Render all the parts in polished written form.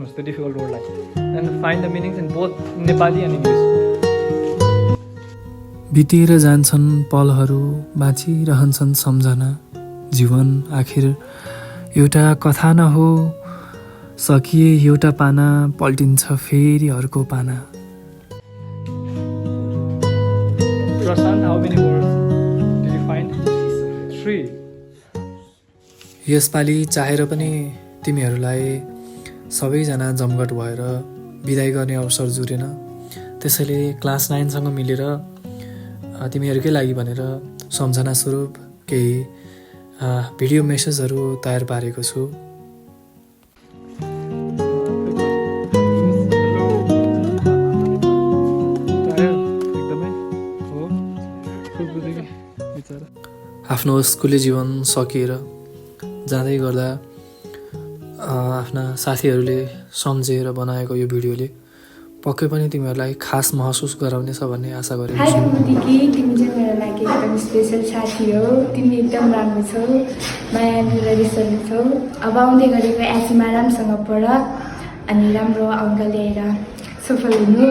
सक्नुहोस् त्यो डिफिकल्ट वर्डलाई and find the meanings in both Nepali and English. बितेर जान्छन् पलहरू, बाँचिरहन्छन् सम्झना। जीवन आखिर एउटा कथा न हो, सकिए एउटा पाना, पल्टिन्छ फेरि अर्को पाना। Prashant, how many words did you find? 3. यसपालि चाहेर पनि तिमीहरूलाई सबैजना जमघट भएर बिदाई गर्ने अवसर जुरेन। त्यसैले क्लास 9सँग मिलेर तिमीहरूकै लागि भनेर सम्झना स्वरूप केही भिडियो मेसेजहरू तयार पारेको छु। आफ्नो स्कुले जीवन सकिएर जाँदै गर्दा आफ्ना साथीहरूले सम्झेर बनाएको यो भिडियोले पक्कै पनि तिमीहरूलाई खास महसुस गराउनेछ भन्ने आशा गरेको छु। हाई मोदिकी, तिमी चाहिँ मेरो लागि एकदम स्पेसल साथी हो। तिमी एकदम राम्रो छौ, मायालु र रिसर्च छौ। अब आउँदै गरेको एसीमा राम्रोसँग पढ अनि राम्रो अङ्क ल्याएर सफल हुनु।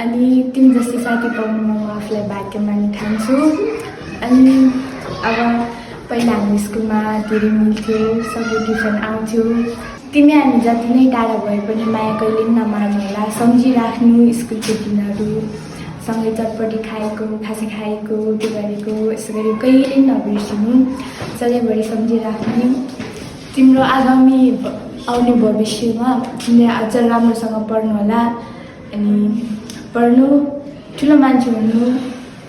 अनि तिमी जस्तो साथी पाउनुमा म आफूलाई भाग्यमानी ठान्छु। अनि अब पहिला हामी स्कुलमा धेरै मिल्थ्यो, सबै टिफिन आउँथ्यो। तिमी हामी जति नै टाढा भए पनि माया कहिले पनि नमार्नु होला। सम्झिराख्नु स्कुलको दिनहरू, सँगै चटपटी खाएको, खाजा खाएको, त्यो गरेको, यसो गरेको कहिले पनि नबिर्सिनु। सधैँभरि सम्झिराख्नु। तिम्रो आगामी आउने भविष्यमा तिमीले अझ राम्रोसँग पढ्नु होला। अनि पढ्नु, ठुलो मान्छे हुनु,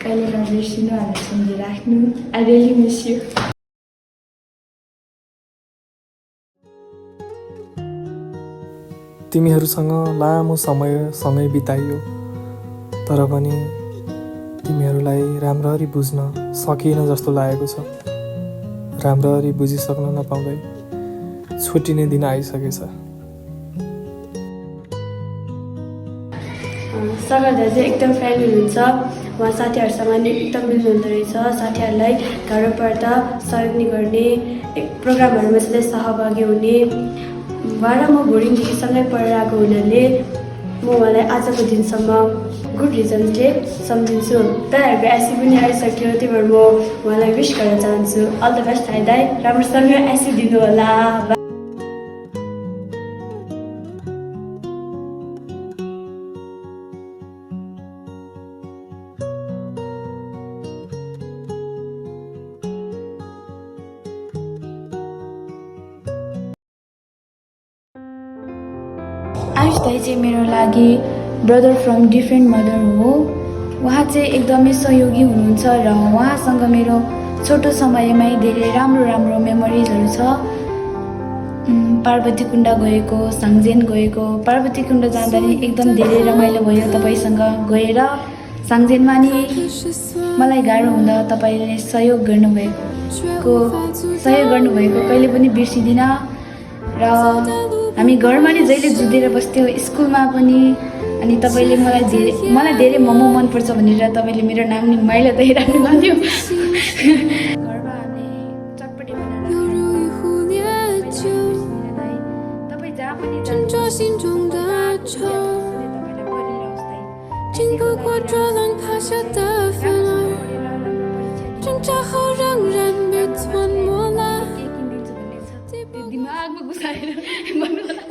कहिले नबिर्सिनु, हामी सम्झिराख्नु। I really miss you. तिमीहरूसँग लामो समय सँगै बिताइयो, तर पनि तिमीहरूलाई राम्ररी बुझ्न सकिएन जस्तो लागेको छ। राम्ररी बुझिसक्न नपाउँदै छुट्टिने दिन आइसकेछ। सगर दाजु एकदम फ्रेन्डली हुनुहुन्छ। उहाँ साथीहरूसँग नि एकदम मिल्नुहुँदो रहेछ। साथीहरूलाई गाह्रो पर्दा सहयोग नि गर्ने, प्रोग्रामहरूमा सधैँ सहभागी हुने। उहाँ र म बोर्डिङदेखि सँगै पढेर आएको हुनाले म उहाँलाई आजको दिनसम्म गुड रिजल्टले सम्झिन्छु। दाइहरूको एसी पनि आइसक्यो, त्यही भएर म उहाँलाई विस गर्न चाहन्छु। अल द बेस्ट है दाइ, राम्रोसँग एसी दिनु होला। आयुष दाइ चाहिँ मेरो लागि ब्रदर फ्रम डिफ्रेन्ट मदर हो। उहाँ चाहिँ एकदमै सहयोगी हुनुहुन्छ र उहाँसँग मेरो छोटो समयमै धेरै राम्रो मेमोरिजहरू छ। पार्वती कुण्ड गएको, साङ्जेन गएको। पार्वती कुण्ड जाँदा नि एकदम धेरै रमाइलो भयो तपाईँसँग गएर। साङ्जेनमा नि मलाई गाह्रो हुँदा तपाईँले सहयोग गर्नुभएको कहिले पनि बिर्सिदिनँ। र हामी घरमा नि जहिले जुधेर बस्थ्यौँ, स्कुलमा पनि। अनि तपाईँले मलाई धेरै मोमो मनपर्छ भनेर तपाईँले मेरो नाम नि माइला दाइ राख्नुभयो। घरमा हामी चटपटी तपाईँ जहाँ पनि दिमागमा घुसाएर भन्नु होला।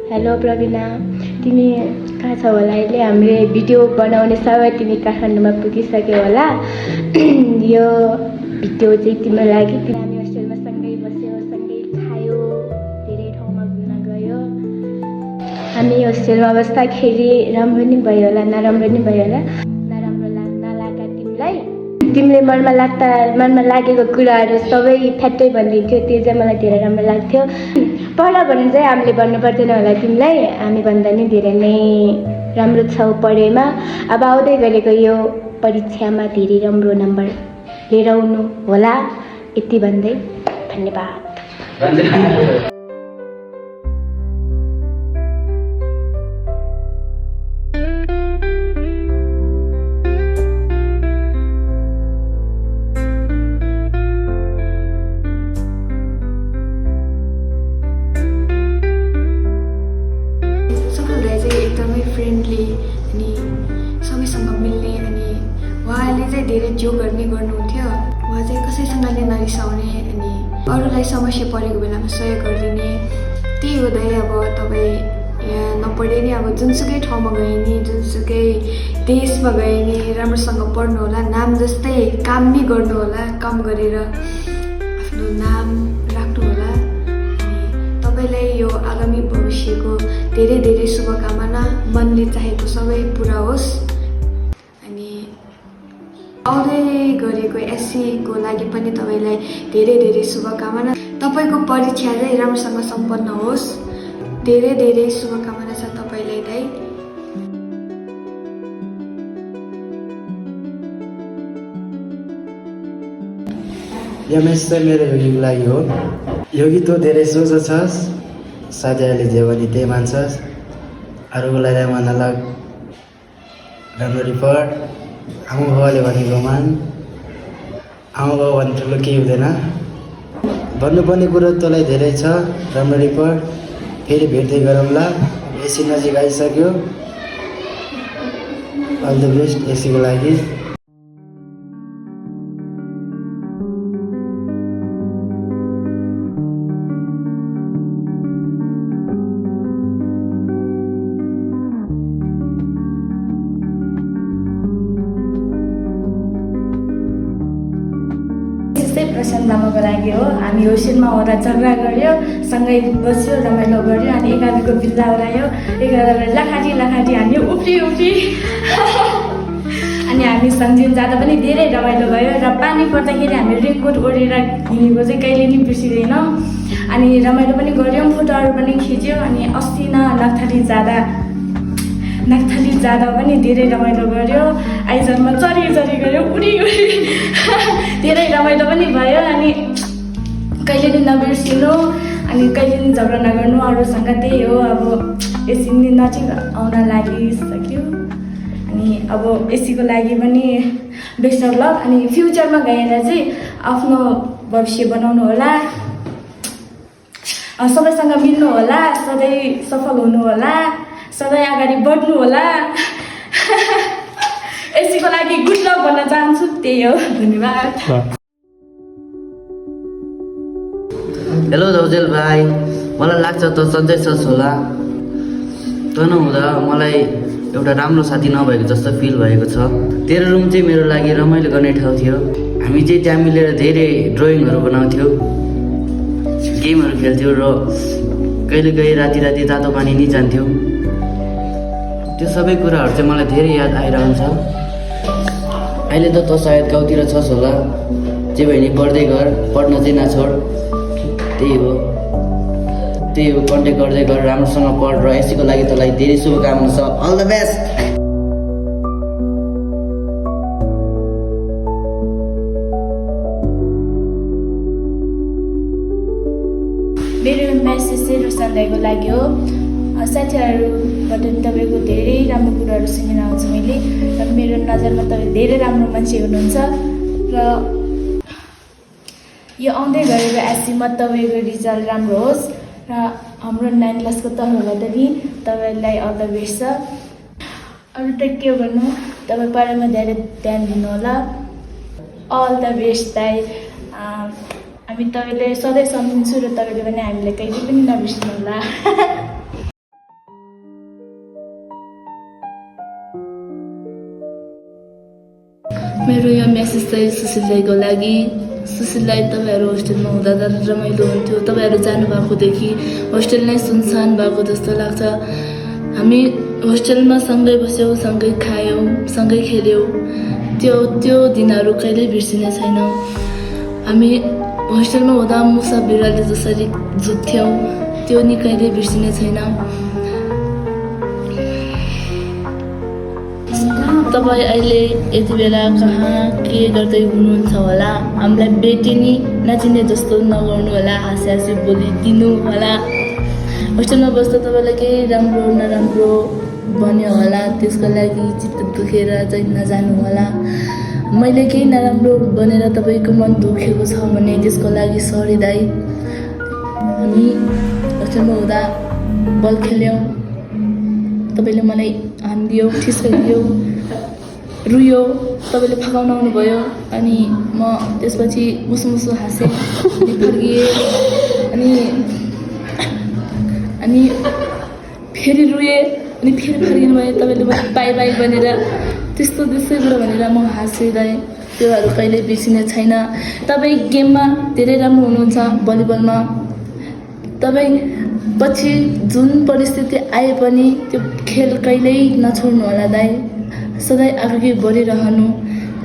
हेलो प्रवीणा, तिमी कहाँ छौ होला? अहिले हामीले भिडियो बनाउने समय तिमी काठमाडौँमा पुगिसक्यौ होला। यो भिडियो चाहिँ तिम्रो लागि। हामी होस्टेलमा सँगै बस्यो, सँगै खायो, धेरै ठाउँमा घुम्न गयो। हामी होस्टेलमा बस्दाखेरि राम्रो नि भयो होला, नराम्रो नि भयो होला। नराम्रो नलागा तिमीलाई? तिमीले मनमा लागेको कुराहरू सबै फ्याट्टै भनिदिन्थ्यो, त्यो चाहिँ मलाई धेरै राम्रो लाग्थ्यो। पढ भन्नु चाहिँ हामीले भन्नु पर्दैन होला तिमीलाई, हामी भन्दा नि धेरै नै राम्रो छौ पढेमा। अब आउँदै गरेको यो परीक्षामा धेरै राम्रो नम्बर लिएर आउनु होला। यति भन्दै धन्यवाद। सफल दाइ चाहिँ एकदमै फ्रेन्डली अनि सबैसँग मिल्ने अनि उहाँले चाहिँ धेरै जो गर्ने गर्नुहुन्थ्यो। उहाँ चाहिँ कसैसँगले नरिसाउने अनि अरूलाई समस्या परेको बेलामा सहयोग गरिदिने। त्यही हो दाइ, अब तपाईँ यहाँ नपढे नि अब जुनसुकै ठाउँमा गए नि जुनसुकै देशमा गए नि राम्रोसँग पढ्नु होला, नाम जस्तै काम नि गर्नु होला, काम गरेर आफ्नो नाम राख्नु होला। अनि तपाईँलाई यो आगामी भविष्यको धेरै धेरै शुभकामना, मनले चाहेको सबै पुरा होस्। अनि आउँदै गरेको एससीको लागि पनि तपाईँलाई धेरै धेरै शुभकामना। तपाईँको परीक्षा चाहिँ राम्रोसँग सम्पन्न होस्। धेरै धेरै शुभकामना छ तपाईँलाई दाइ। यो मेसेज चाहिँ मेरो योगीको लागि हो। योगी तँ धेरै सोझो छस्, साथीहरूले जे भने त्यही मान्छस्, अरूको लागि मन नलाग, राम्ररी पढ, आमा बाबाले भनेको मान, आमा बाबा भने ठुलो केही हुँदैन। भन्नुपर्ने कुरो तँलाई धेरै छ, राम्ररी पढ, फेरि भेट्दै गरौँला। एसी नजिक आइसक्यो, अल द बेस्ट एसीको लागि। प्रशान्त लामाको लागि हो। हामी होस्टेलमा हुँदा झगडा गऱ्यो, सँगै बस्यो, रमाइलो गऱ्यो। अनि 11को बिल्ला उडायो, 11 लाखाटी लाखाटी हान्यो, उफ्री अनि हामी सम्झिन जाँदा पनि धेरै रमाइलो भयो। र पानी पर्दाखेरि हामी रेनकोट ओढेर हिँडेको चाहिँ कहिले नि बिर्सिँदैनौँ। अनि रमाइलो पनि गऱ्यौँ, फोटोहरू पनि खिच्यो। अनि अस्ति नागथली जाँदा पनि धेरै रमाइलो गऱ्यो। आइजनमा चरी गऱ्यो, उडी धेरै रमाइलो पनि भयो। अनि कहिले नि नबिर्सिनु, अनि कहिले नि झगडा नगर्नु अरूसँग। त्यही हो, अब एसी नि नजिक आउन लागिसक्यो। अनि अब एसीको लागि पनि बेस्ट अफ लक। अनि फ्युचरमा गएर चाहिँ आफ्नो भविष्य बनाउनु होला, सबैसँग मिल्नु होला, सधैँ सफल हुनु होला, सधैँ अगाडि बढ्नु होला। एसीको लागि गुड लक भन्न चाहन्छु। त्यही हो, धन्यवाद। हेलो दौजेल भाइ, मलाई लाग्छ त सधैँ छस् होला। तँ नहुँदा मलाई एउटा राम्रो साथी नभएको जस्तो फिल भएको छ। तेरो रुम चाहिँ मेरो लागि रमाइलो गर्ने ठाउँ थियो। हामी चाहिँ त्यहाँ मिलेर धेरै ड्रइङहरू बनाउँथ्यौँ, गेमहरू खेल्थ्यौँ र कहिले कहीँ राति तातो पानी नि जान्थ्यौँ। त्यो सबै कुराहरू चाहिँ मलाई धेरै याद आइरहन्छ। अहिले त सायद गाउँतिर छस् होला, जे भयो नि पढ्दै गर, पढ्न चाहिँ नछोड। त्यही हो, कन्ट्याक्ट गर्दै गर, राम्रोसँग पढ र एसीको लागि तँलाई धेरै शुभकामना छ। All the best. मेरो मेसेज चाहिँ रोशन दाइको लागि हो। साथीहरूबाट तपाईँको धेरै राम्रो कुराहरू सुनेर आउँछु मैले। र मेरो नजरमा तपाईँ धेरै राम्रो मान्छे हुनुहुन्छ। र यो आउँदै गरेको एससीमा तपाईँको रिजल्ट राम्रो होस् र हाम्रो 9 क्लासको तर्फबाट नि तपाईँलाई अल द बेस्ट छ। अरू त के भन्नु, तपाईँ पढाइमा धेरै ध्यान दिनु होला। अल द बेस्ट दाइ। हामी तपाईँलाई सधैँ सम्झिन्छु र तपाईँले पनि हामीलाई कहिले पनि नबिर्सिनु होला। मेरो यो मेसेज चाहिँ सुशील दाइको लागि। सुशील दाइ, तपाईँहरू होस्टेलमा हुँदा त रमाइलो हुन्थ्यो। तपाईँहरू जानुभएकोदेखि होस्टेल नै सुनसान भएको जस्तो लाग्छ। हामी होस्टेलमा सँगै बस्यौँ, सँगै खायौँ, सँगै खेल्यौँ। त्यो दिनहरू कहिल्यै बिर्सिने छैन। हामी होस्टेलमा हुँदा मुसा बिराले जसरी जुत्थ्यौँ, त्यो नि कहिल्यै बिर्सिने छैन। तपाईँ अहिले यति बेला कहाँ के गर्दै हुनुहुन्छ होला? हामीलाई बेटिनी नाचिने जस्तो नगर्नु होला, हाँसी हाँसी बोलिदिनु होला। होस्टेलमा बस्दा तपाईँलाई केही राम्रो नराम्रो भन्यो होला, त्यसको लागि चित्त दुखेर चाहिँ नजानु होला। मैले केही नराम्रो भनेर तपाईँको मन दुखेको छ भने त्यसको लागि सरी दाइ। हामी होस्टेलमा हुँदा बल खेल्यौँ, तपाईँले मलाई हानिदियो, ठिस्काइदियो, रुयो, तपाईँले फकाउन आउनुभयो अनि म त्यसपछि मुसु मुसु हाँसेँ, अनि फर्किएँ अनि फेरि रुएँ अनि फेरि फर्किनु भयो। तपाईँले मलाई बाई बाई भनेर त्यस्तै कुरा भनेर म हाँसिरहेँ। त्योहरू कहिल्यै बिर्सिने छैन। तपाईँ गेममा धेरै राम्रो हुनुहुन्छ, भलिबलमा। तपाईँ पछि जुन परिस्थिति आए पनि त्यो खेल कहिल्यै नछोड्नु होला दाइ। सधैँ अघि बढिरहनु,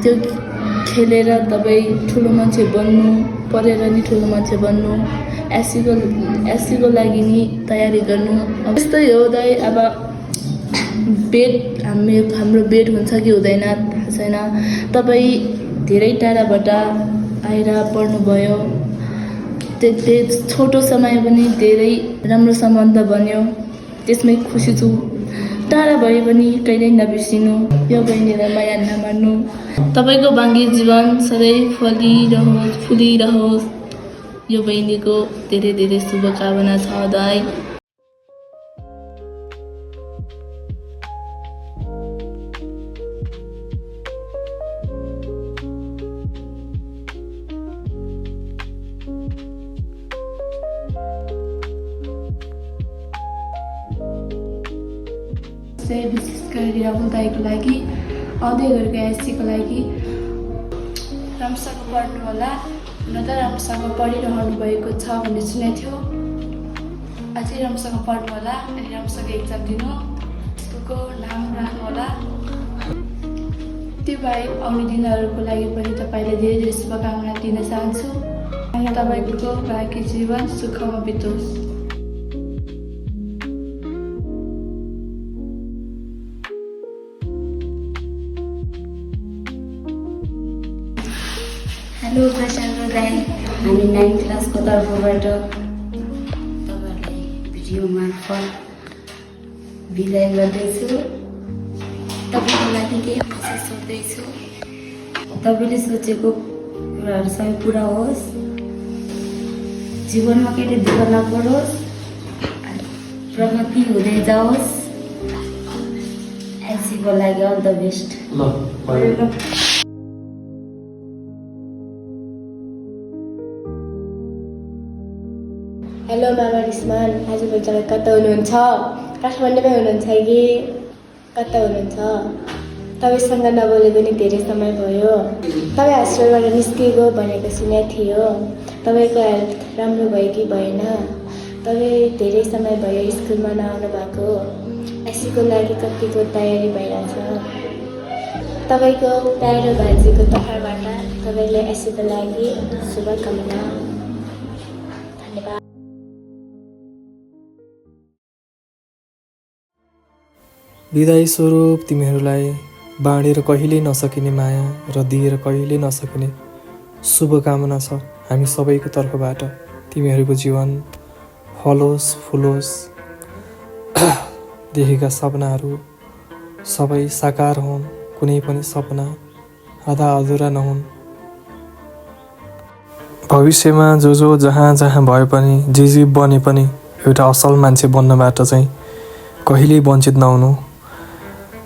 त्यो खेलेर तपाईँ ठुलो मान्छे बन्नु, पढेर नि ठुलो मान्छे बन्नु, एससीको लागि नि तयारी गर्नु। अब त्यस्तै हो दाइ। अब हाम्रो बेड हुन्छ कि हुँदैन थाहा छैन। तपाईँ धेरै टाढाबाट आएर पढ्नुभयो, त्यो छोटो समय पनि धेरै राम्रो सम्बन्ध बन्यो, त्यसमै खुसी छु। टाढा भए पनि कहिल्यै नबिर्सिनु, यो बहिनीलाई माया नमान्नु। तपाईँको बाँकी जीवन सधैँ फलिरहोस्, फुलिरहोस्, यो बहिनीको धेरै धेरै शुभकामना छ दाइ। विशेष गरी राहुल दाईको लागि, आउँदै गरेको एससीको लागि राम्रोसँग पढ्नु होला। हुन त राम्रोसँग पढिरहनु भएको छ भन्ने सुनेको थियो। अझै राम्रोसँग पढ्नु होला अनि राम्रोसँग एक्जाम दिनु, स्कुलको नाम राख्नु होला। त्यो बाहेक आउने दिनहरूको लागि पनि तपाईँलाई धेरै धेरै शुभकामना दिन चाहन्छु। अनि तपाईँको बाँकी जीवन सुखमा बितोस्। हेलो प्रशान्त दाइ, हामी 9th क्लासको तर्फबाट तपाईँहरूलाई भिडियो मार्फत बिदाय गर्दैछु। तपाईँको लागि केही मेसेज सोध्दैछु। तपाईँले सोचेको कुराहरू सबै पुरा होस्, जीवनमा कहिले दुःख नपरोस्, प्रगति हुँदै जाओस्। एससीको लागि अल द बेस्ट। हेलो मामा रिस्मान, आजभोलि तपाईँ कता हुनुहुन्छ? काठमाडौँमै हुनुहुन्छ कि कता हुनुहुन्छ? तपाईँसँग नबोलेको नि धेरै समय भयो। तपाईँ हस्पिटलबाट निस्किएको भनेको सुनेको थियो। तपाईँको हेल्थ राम्रो भयो कि भएन? तपाईँ धेरै समय भयो स्कुलमा नआउनु भएको। एससीको लागि कतिको तयारी भइरहेछ? तपाईँको प्यारो भान्जीको तर्फबाट तपाईँले एससीको लागि शुभकामना। धन्यवाद। विदाई स्वरूप तिमीहरूलाई बाँडेर कहिल्यै नसकिने माया र दिएर कहिल्यै नसकिने शुभकामना छ हामी सबैको तर्फबाट। तिमीहरूको जीवन फलोस् फुलोस्, देखेका सपनाहरू सबै साकार हुन्, कुनै पनि सपना आधा अधुरा नहुन्। भविष्यमा जो जहाँ जहाँ भए पनि जे बने पनि एउटा असल मान्छे बन्नबाट चाहिँ कहिल्यै वञ्चित नहुनु।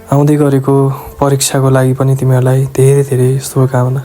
आउँदै गरेको परीक्षाको लागि पनि तिमीहरूलाई धेरै धेरै शुभकामना।